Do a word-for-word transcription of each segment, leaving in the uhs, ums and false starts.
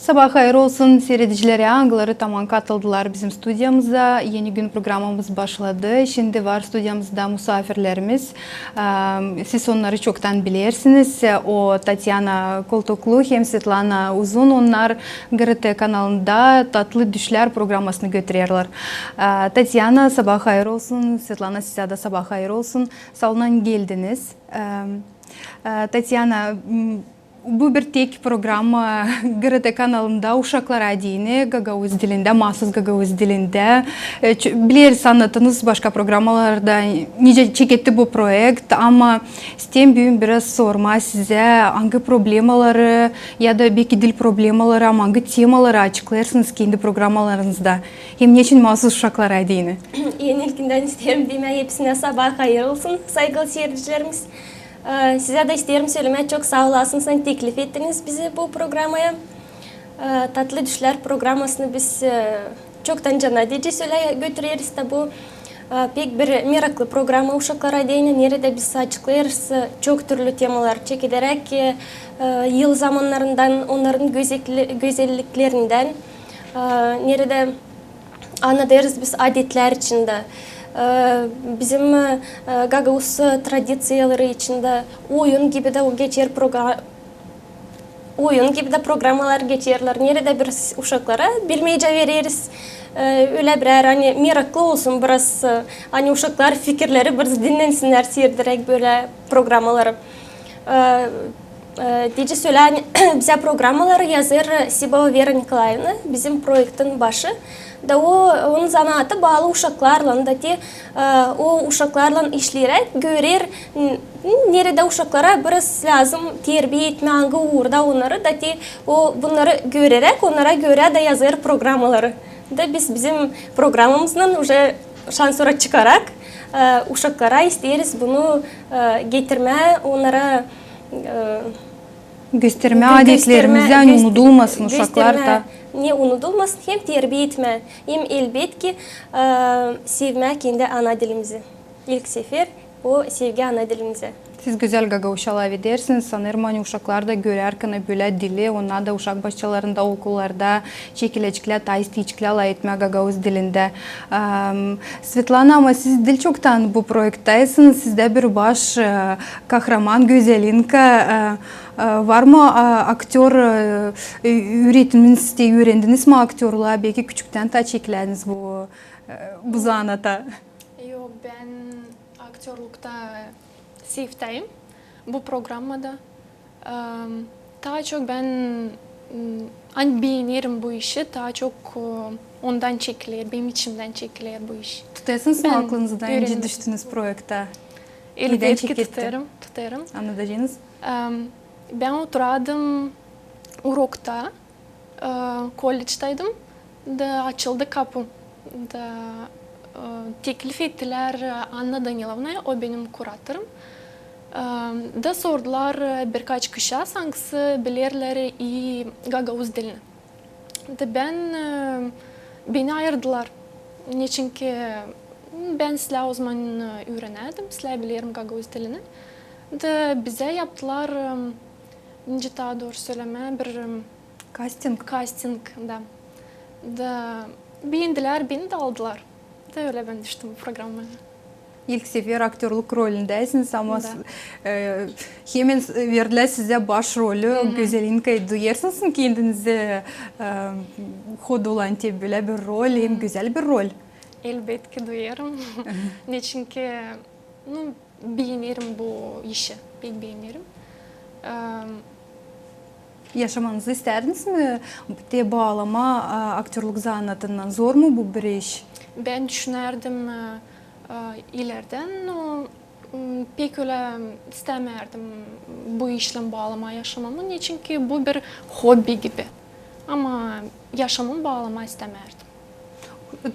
Sabaa hayır olsun siiredicilerä, angıları taman katıldılar bizim studiyamıza. Eni gün programamız başladı. Şindi var studiyamızda musaafirlerimiz. Am, siz onnarı çoktan bilersiniz. O Tatyana Koltuklu hem Svetlana Uzun, onnar GRT kanalında Tatlı düşlär programasını götürerlär. A, Tatyana, sabaa hayır olsun. Svetlana, sizä dä sabaa hayır olsun. Saa olun, ani geldiniz. Am, a, Tatyana, m, bu bir tek programa GRT kanalında uşaklara deyni gagauz dilindä, maasuz gagauz dilindä. E, ç-, bileriz, annadınız başka programalarda, nicä çeketti bu proekt, ama isteerim büün biraz sormaa sizä, angı problemaları ya da beki dil problemaları, ama angı temaları açıklêêrsınız kendi programalarınızda. Hem neçin maasuz uşaklara deyni? En ilkindän isteerim demää hepsinä sabaa hayır olsun, saygılı siiredicilerimiz. E, sizä dä isteerim sölemää, çok saa olasınız, ani teklif ettiniz bizi bu programaya. E, Tatlı düşlär programasını biz, e, çoktan cana deyni sölä götüreriz. Da bu, e, pek bir meraklı programa uşaklara deyni, neredä biz açıklêêrız, e, çok türlü temalar, çekederäk, e, e, yıl zamannarından, onnarın gözekli-, gözelliklerindän, e, neredä annadêrız biz adetlär içindä, e, bizim, e, gagauz tradiţiyaları içindä, oyun gibi dä geçer progra-, oyun gibi dä programalar geçerlär, neredä biz uşaklara bilmeycä vereriz, e, ölä birär, ani meraklı olsun biraz, e, ani uşaklar fikirleri biraz dinnensinnär siiredäräk bölä programaları. E, e, deyni sölää, ani bizä programaları yazêr Sibova Vera Nikolaevna, bizim proektin başı. Da o, onun zanaatı baalı uşaklarlan, da te, e, o uşaklarlan işleyeräk görer, n-, neredä uşaklara biraz lääzım terbiya etmää, angı uurda onnarı, da te o bunnarı göreräk, onnara görä dä yazêr programaları. Da biz bizim programamızdan uje şansora çıkarak, e, uşaklara isteeriz bunu, e, getirmää, onnara, e, göstermää adetlerimizi, ani unudulmasın uşaklar da. Ne unudulmasın, hem terbiya etmää, hem elbetki, e, sevmää kendi ana dilimizi. İlk sefer o sevgi ana dilimizä. Siz gözäl gagauzça lafedersiniz. Sanêrım, ani uşaklar da görärkän bölä dili, onnar da uşak başçalarında, okullarda çekiläcklär, taa isteyecklär lafetmää gagauz dilindä. Am, Svetlana, ama siz diil çoktan bu proekttasınız, sizdä bir baş, e, kahraman Gözelinka, e, e, var mı, e, aktör, e, e, üüretiminiz, te üürendiniz mi aktörlua, beki küçüktän taa çekiläniz bu, e, bu zanaata? Yok, bän aktörlukta seyftayım bu programada. Em, taa çok bän, m, ani beenerim bu işi, taa çok, e, ondan çekiler, benim içimdän çekiler bu iş. Tutêrsınız mı aklınızda, nicä düştünüz proekta? Elbetki tutêrım, tutêrım. Annadacınız? Em, bän oturardım urokta, e, kollecdaydım, da açıldı kapu. Da, e, teklif ettilär, e, Anna Danilovnaya, o benim kuratorum. E, da sordular, e, birkaç kişä, angısı bilerlär ii gagauz dilini. Da bän, e, beni ayırdılar. Neçinki bän islää o zaman, e, üürenärdim, islää bilerim gagauz dilini. Da bizä yaptılar, e, nicä taa dooru sölemää, bir, e, Kasting? Kasting, da. Da beendilär, beni dä aldılar. Da ölä bän düştüm bu programaya. İlk sefer aktörluk rolündäsiniz, ama s-, e, hemen s-, verdilär sizä baş rolü, Gözelinkayı. Duyêrsınız mı kendinizi, e, hodu olan te bölä bir rol, hem gözäl bir rol? Elbetki duyêrım. Neçinki, nu, beenerim bu işi, pek beenerim. Em, Yaşamanızı istärdiniz mi te baalama, a, aktörluk zanaatından? Zor mu bu bir iş? Bän düşünärdim, e, e, ileridän, no, m, pek ölä istämärdim bu işlän baalamaa yaşamamı, neçinki bu bir hobbi gibi. Ama yaşamamı baalamaa istämärdim.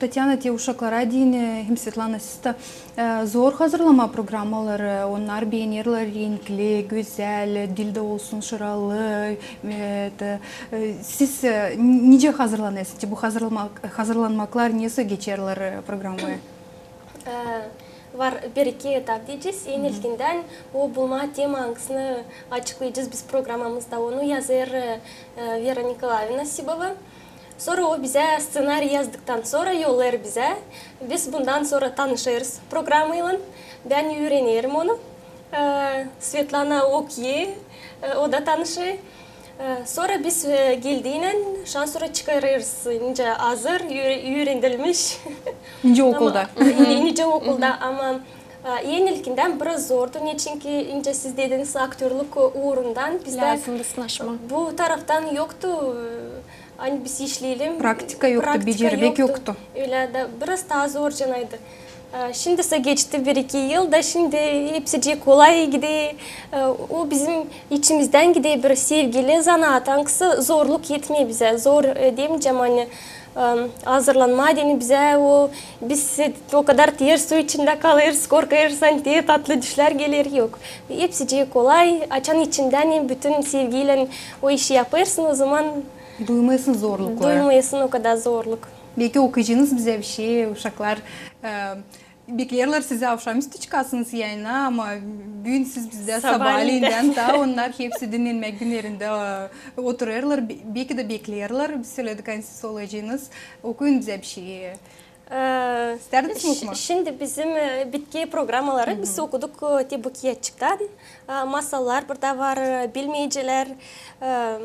Tatyana, te uşaklara deyni, hem Svetlana, siz dä, e, zor hazırlamaa programaları, onnar beenerlär renkli, gözäl, dil dä olsun şıralı, e, te, e, siz, e, n-, nicä hazırlanêrsınız? Bu hazırlanmak, hazırlanmaklar nesoy geçerlär, e, programaya? E, Var bir-iki etap deyecez. En ilkindän o bulmaa tema, angısını açıklayacez biz programamızda. Onu yazêr, e, e, Vera Nikolaevna Sibova. Sora o bizä sţenariy yazdıktan sora yollêêr bizä. Biz bundan sora tanışêrız programaylan. Bän üürenerim onu. E, Svetlana okuyêr, e, o da tanışêr. E, sora biz, e, geldiynän şansora çıkarêrız, nicä hazır, üüre-, üürendilmiş. Nicä okulda. Ama, e, nicä okulda, ama, e, en ilkindän biraz zordu, neçinki, nicä siz dediniz, aktörlük uurundan bizdä lääzımdı sınaşmaa. Bu taraftan yoktu, e, ani biz işleyelim. Praktika yoktu, praktika becermek yoktu. Ölä dä biraz taa zorcanaydı. E, şindi sä geçti bir-iki yıl da, şindi hepsicii kolay gider. E, o bizim içimizdän gider bir sevgili zanaat, angısı zorluk etmeer bizä. Zor, e, demeyecäm, ani, e, hazırlanmaa deyni bizä o, biz, e, o kadar ter su içindä kalêrız, korkêrız, ani te tatlı düşlär geler, yok. Hepsicii kolay, açan içindän bütün sevgiylän o işi yapêrsın, ozaman duymêêrsın zorlukları. Duymêêrsın o kadar zorluk. Belki okuyucunuz bizä bir şey, uşaklar, e, bekleerlär sizi avşamüstü çıkasınız yayına, ama büün siz bizdä sabaaleyindän taa, onnar hepsi dinnenmäk günnerindä, e, oturêrlar, be-, belki dä bekleerlär, biz söledik, ani siz olacınız. Okuyun bizä bir şey. E, istärdiniz mi okumaa? Şindi bizim, e, bitki programaları, biz okuduk, e, te bu kiyatçıktan. E, masallar burada var, e, bilmeycelär, e,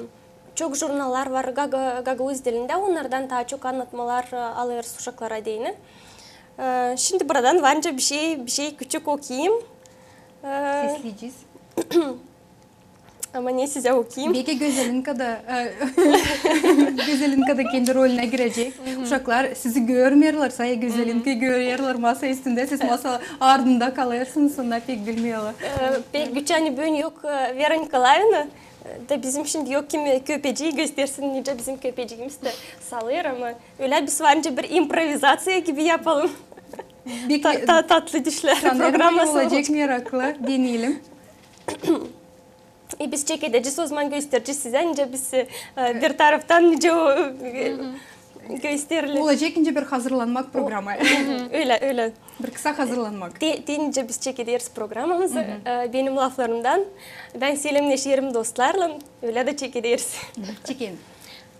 çok jurnallar var gaga-, gagauz dilindä, onnardan taa çok annatmalar, e, alêrız uşaklara deyni. E, şindi buradan varınca bir şey, bir şey küçük okuyayım. E, sesleyecez. Ama ne sizä okuyayım? Belki Gözelinkada, e, Gözelinkada kendi rolünä girecek. Uşaklar sizi görmeerlär, sade Gözelinkayı görerlär masa üstündä, siz masa ardında kalêrsınız, onnar pek bilmeerlär. E, pek güç, ani büün yok, e, Vera Nikolaevna. Da bizim şindi yok kim köpecii göstersin, nicä bizim köpeciimiz dä salêr, ama ölä biz varınca bir improvizaţiya gibi yapalım. Ta-, ta-, tatlı düşlär programası olacek. Olacek meraklı, deneyelim. E, biz çekedecez, ozaman gösterecez sizä, nicä biz, e, bir taraftan nicä o, e, gösterilir. Olacek nicä bir hazırlanmak programası. Ölä, ölä. Bir kısa hazırlanmak. Te, te nicä biz çekederiz programamızı, e, benim laflarımdan. Bän selemneşerim dostlarlan, ölä dä çekederiz. Çekin.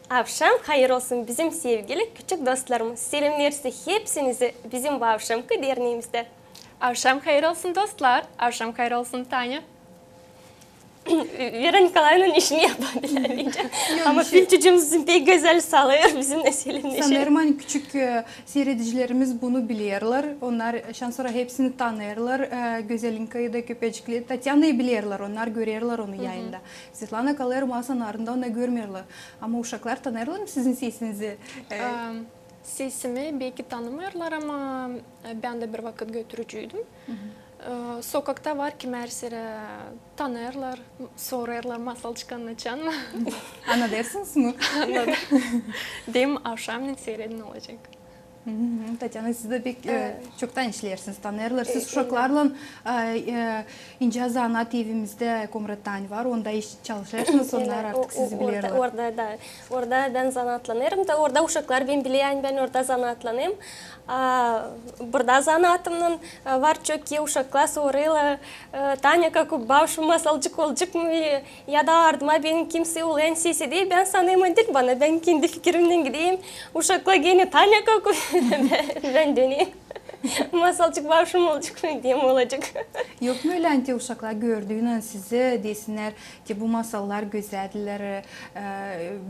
Avşam hayır olsun bizim sevgili küçük dostlarımız. Selemneeriz hepsinizi bizim bu avşamkı derneemizdä. Avşam hayır olsun, dostlar. Avşam hayır olsun, Tanya. Vera Nikolaevnanın işini yapêr deyni. Ama Fülçücüümüz bizim pek gözäl salêr, bizimnän selemneşer. Sanêrım, ani küçük, e, siiredicilerimiz bunu bilerlär. Onnar şansora hepsini tanıyêrlar. E, Gözelinkayı da, köpecikleri, Tatyanayı bilerlär, onnar görerlär onu yayında. Svetlana kalêr masanın ardında, onu görmeerlär. Ama uşaklar tanıyêrlar mı sizin sesinizi? E, sesimi belki tanımêêrlar, ama, e, bän dä bir vakıt götürücüydüm. E, sokakta var kim, herserä tanıyêrlar, sorêrlar, masalcık annadacam mı? Annadêrsınız mı? Annadım. Deerim, avşamnän siiredin, olacek. Tatyana, siz dä pek, e, çoktan işleersiniz, tanıyêrlar. Siz uşaklarlan, e, e, İncä zanaat evimizdä, Komrat Tanya var, onda iş çalışêrsınız, onnar artık sizi bilerlär. Orada da, orada bän zanaatlanêrım da, orada uşaklar beni biler, ani bän orada zanaatlanêrım. A burada zanaatımnan, e, var çok ki uşaklar sorêrlar, e, Tanya, kak o bavşam masalcık olacek mı? Ya da ardıma benim kimsey olêr, ani sesi deyni bän sanêrım, ani diil bana, bän kendi fikirimnän gideyim. Uşaklar genä, Tanya, kak o, bän döneyim. Masalcık bavşam olacek mı deyim, olacek. Yok mu ölä, ani te uşaklar gördüynän sizi desinnär, te bu masallar gözäldilär, e,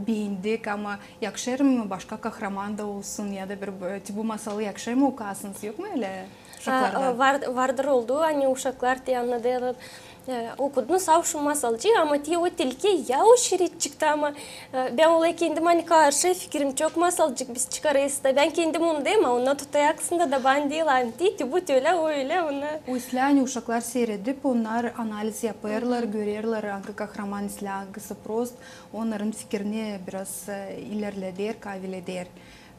beendik, ama yakışêr mı başka kahraman da olsun, ya da bir, e, te bu masalı yakışêr mı okuyasınız, yok mu ölä? Uşaklarda. A, a, var, vardır oldu, ani uşaklar te annadêrlar, e, okudunuz avşam masalcıı, ama te o tilki ya o şirin çıktı, ama, e, bän ola kendim, ani karşı fikirim, çok masalcık biz çıkarêrız da, bän kendim onu deerim, a onnar tutar aksında da bana deerlär, ani te, te bu ölä, o ölä, onnar. O islää, ani uşaklar siiredip, onnar analiz yapêrlar, görerlär, angı kahraman islää, angısı prost, onnarın fikirini biraz, e, ilerleder, kavileder.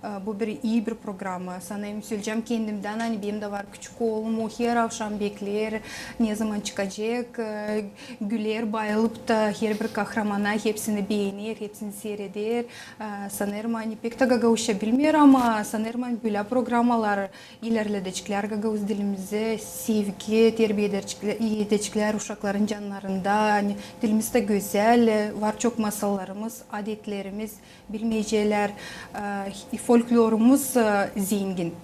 E, bu bir ii bir programa. Sanêrım, söleyecäm kendimdän, ani benim dä var küçük oolum, o her avşam bekleer, ne zaman çıkacek, e, güler, bayılıp da herbir kahramana, hepsini beener, hepsini siireder. E, sanêrım, ani pek tä gagauzça bilmeer, ama sanêrım, ani bölä programalar ilerledeceklär gagauz dilimizi, sevgi terbiye edeceklär, edeceklär uşakların cannarında. Ani dilimiz tä gözäl, e, var çok masallarımız, adetlerimiz, bilmecäler, e, folklorumuz, e, zengin.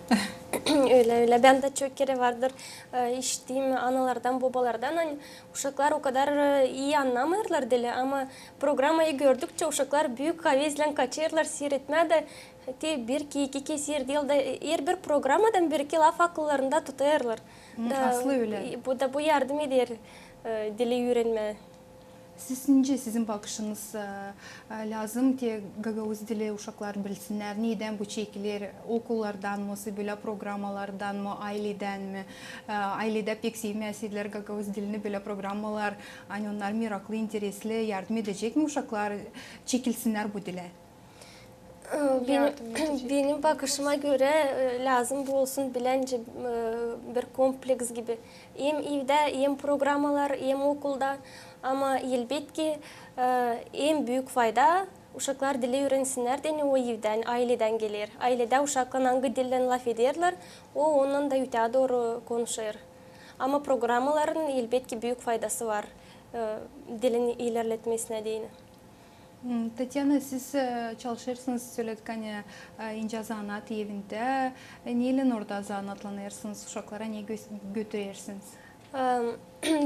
Ölä, ölä. Bän dä çok kerä vardır, e, işittiim analardan, bobalardan, ani uşaklar o kadar, e, ii annamêêrlar dili, ama programayı gördükçä uşaklar büük havezlän kaçêrlar siiretmää dä, te bir-iki, iki keer diil dä, e, herbir programadan bir-iki laf akıllarında tutêrlar. Da, aslı ölä. E, bu da, bu yardım eder, e, dili üürenmää. Siz nicä, sizin bakışınız, e, e, lääzım te gagauz dili uşaklar bilsinnär, neydan bu çekiler, okullardan mı, bölä programalardan mı, ayledän mi? E, ayledä pek sevmäseydilär gagauz dilini, bölä programalar, ani onnar meraklı, interesli, yardım edecek mi uşaklar çekilsinnär bu dilä? E, benim, benim bakışıma görä, e, lääzım bu olsun biläncä, e, bir kompleks gibi. Hem evdä, hem programalar, hem okulda. Ama, elbetki, e, en büük fayda uşaklar dili üürensinnär deyni, o evdän, ayledän geler. Ayledä uşaklan angı dillän lafederlär, o ondan da ötää dooru konuşêr. Ama programaların, elbetki, büük faydası var, e, dilin ilerletmesinä deyni. M, Tatyana, siz, e, çalışêrsınız, söledik, ani, e, incä zanaat evindä. E, neylän orada zanaatlanêrsınız, uşaklara ne gö-, götürersiniz? E,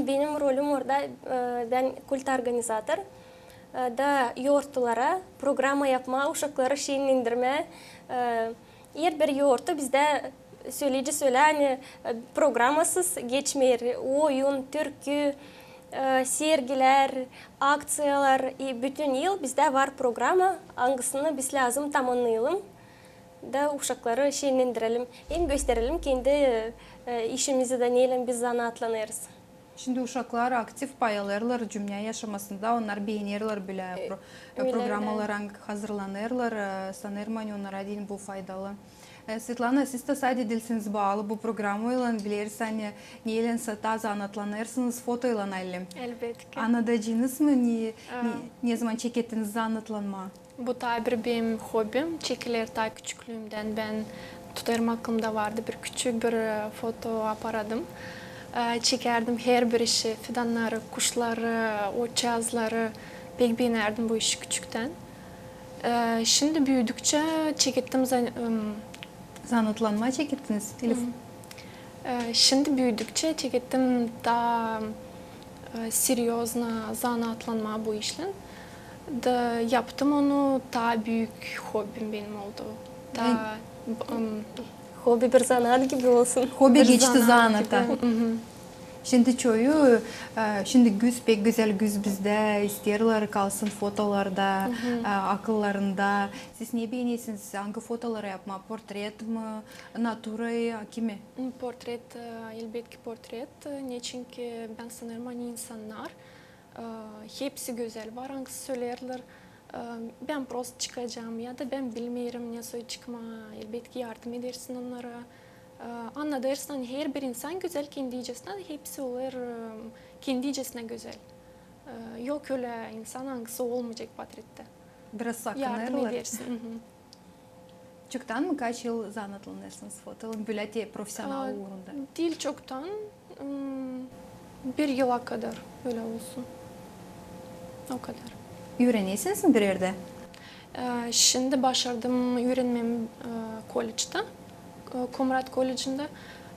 benim rolum orada, e, bän kultorganizator. E, da yortulara programa yapmaa, uşakları şenlendirmää. E, herbir yortu bizdä, söleyici sölää, ani, e, programasız geçmeer. Oyun, türkü, e, sergilär, akţiyalar. E, bütün yıl bizdä var programa, angısını biz lääzım tamannayalım da uşakları şenlendirelim. Hem gösterelim kendi, e, işimizi dä, neylän biz zanaatlanêrız. Şindi uşaklar aktiv pay alêrlar cümnä yaşamasında, onnar beenerlär bölä pro-, programalara hazırlanêrlar, e, sanêrım, ani onnara deyni bu faydalı. E, Svetlana, siz tä sade diilsiniz baalı bu programaylan, bileriz, ani neylän tä zanaatlanêrsınız, fotoylan, ölä mi? Elbetki. Annadacınız mı, ne, ne, ne zaman çekettiniz zanaatlanmaa? Bu taa bir benim hobim, çekiler taa küçüklüümdän. Bän tutêrım, aklımda vardı bir küçük bir, e, fotoaparatım. E, çekärdim herbir işi, fidannarı, kuşları, otçaazları. Pek beenärdim bu işi küçüktän. E, şindi büüdükçä çekettim zan-, ım, Zanaatlanmaa çekettiniz, Elif? E, şindi büüdükçä çekettim taa, e, seryoznä zanaatlanmaa bu işlän. Da yaptım onu, taa büük hobim benim oldu. Taa, ım, hobi bir zanaat gibi olsun. Hobi geçti zanaata. Şindi çoyu, e, şindi güz, pek gözäl güz bizdä, isteerlär kalsın fotolarda, e, akıllarında. Siz ne beenersiniz, angı fotoları yapmaa, portret mi, naturayı, kimi? Portret, e, elbetki portret. Neçinki bän sanêrım, ani insannar, e, hepsi gözäl var, angısı söleerlär, e, bän prost çıkacam ya da bän bilmeerim ne soy çıkmaa, elbetki yardım edersin onnara. E, annadêrsın, ani herbir insan gözäl kendicesinä, hepsi olêr, e, kendicesinä gözäl. E, yok ölä insan, angısı olmayacek portrettä. Biraz sakınêrlar. Yardım edersin. Çoktan mı, kaç yıl zanaatlanêrsınız fotoylan, bölä te profesional uurunda? Diil çoktan, ım, bir yıla kadar, ölä olsun. O kadar. Üürenersiniz mi bir erdä? E, şindi başardım üürenmää, e, kollectä, e, Komrat kollecindä.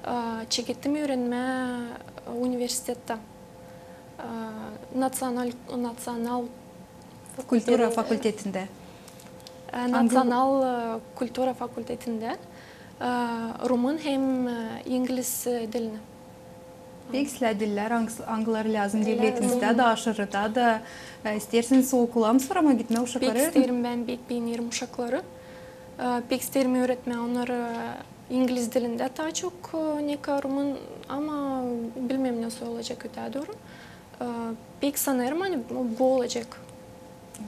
E, çekettim üürenmää, e, universitettä. E, natsional, natsional Kultura fakultetindä. E, natsional, e, kultura fakultetindä, e, rumın hem, e, ingliz, e, dilini. Pek islää dillär, angıları lääzım devletimizdä da, aşırıda da, e, isteersiniz okula mı sora mı gitmää uşakları? Pek isteerim, bän pek beenerim uşakları. E, pek isteerim üüretmää onnarı ingliz dilindä taa çok, e, neka rumın, ama bilmeerim, ne soy olacek ötää dooru. E, pek sanêrım, ani bu olacek.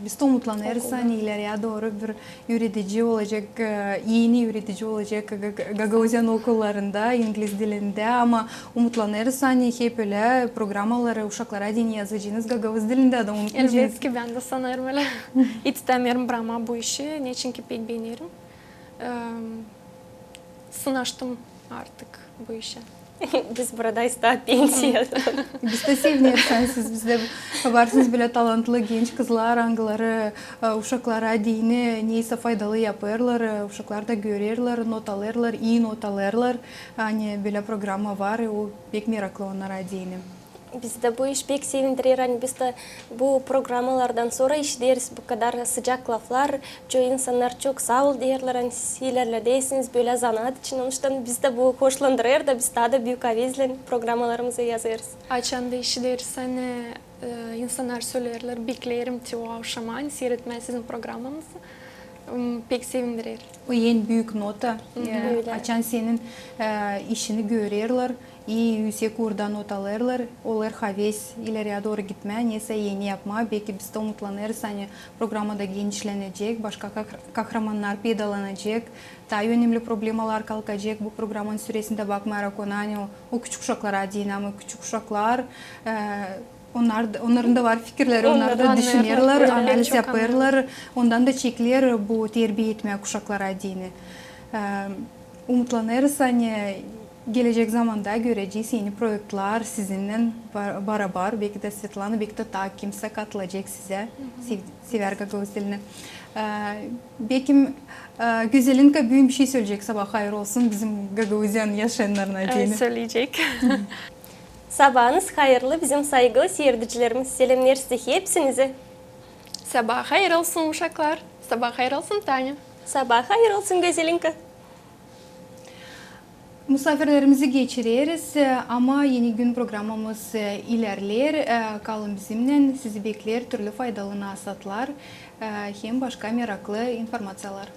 Biz dä umutlanêrız, ani ileriyä dooru bir üüredici olacek, e, eni üüredici olacek Ga-, Ga-, Gagauziyanın okullarında, ingliz dilindä, ama umutlanêrız, ani hep ölä programaları uşaklara deyni yazacınız gagauz dilindä dä, unutmayacınız. Elbetki, bän dä sanêrım ölä. İstämeerim brakmaa bu işi, neçinki pek beenerim. Em, sınaştım artık bu işä. Biz burada ista pensiya. Biz dä sevineriz, ani siz bizdä varsınız, bölä talantlı genç kızlar, angıları, e, uşaklara deyni neysä faydalı yapêrlar, e, uşaklar da görerlär, not alêrlar, ii not alêrlar. Ani bölä programa var, o pek meraklı onnara deyni. Bizi dä bu iş pek sevindirer, ani biz dä bu programalardan sora işideriz bu kadar sıcak laflar. Çoyu insannar çok saa ol deerlär, ani siz ilerledäsiniz bölä zanaat için. Onuştan bizi dä bu hoşlandırêr da biz taa da büük avezlän programalarımızı yazêrız. Açan da işideriz, ani, e, insannar söleerlär, bekleerim te o avşama, ani siiretmää sizin programanızı. M, pek sevindirer. O en büük nota. E, açan senin, e, işini görerlär, i üüsek uurda not alêrlar, olêr haves ileriyä dooru gitmää, neysä eni yapmaa. Beki biz dä umutlanêrız, ani programa da genişlenecek, başka kah-, kahramannar peydalanacek, taa önemli problemalar kalkacek bu programanın süresindä, bakmayarak ona, ani o, o küçük uşaklara deyni, ama küçük uşaklar, e, onnar da, onnarın da var fikirleri, onnar da düşünerlär, analiz yapêrlar, ondan da çekiler bu terbiya etmää uşaklara deyni. E, umutlanêrız, ani gelecek zamanda görecez eni proektlär sizinnän ba-, barabar, beki dä Svetlana, beki dä taa kimsä katılacek sizä, sev-, sever gagauz dilini. E, beki, e, Gözelinka büün bişey söleyecek, sabaa hayır olsun bizim Gagauziyanın yaşayannarına deyni. Söleyecek. Sabaanız hayırlı, bizim saygılı siiredicilerimiz. Selämnär sizä hepsinizi. Sabaa hayır olsun, uşaklar. Sabaa hayır olsun, Tanya. Sabaa hayır olsun, Gözelinka. Musaafirlerimizi geçireriz, e, ama Eni gün programamız, e, ilerleer. E, kalın bizimnän, sizi bekleer türlü faydalı nasaatlar, e, hem başka meraklı informaţiyalar.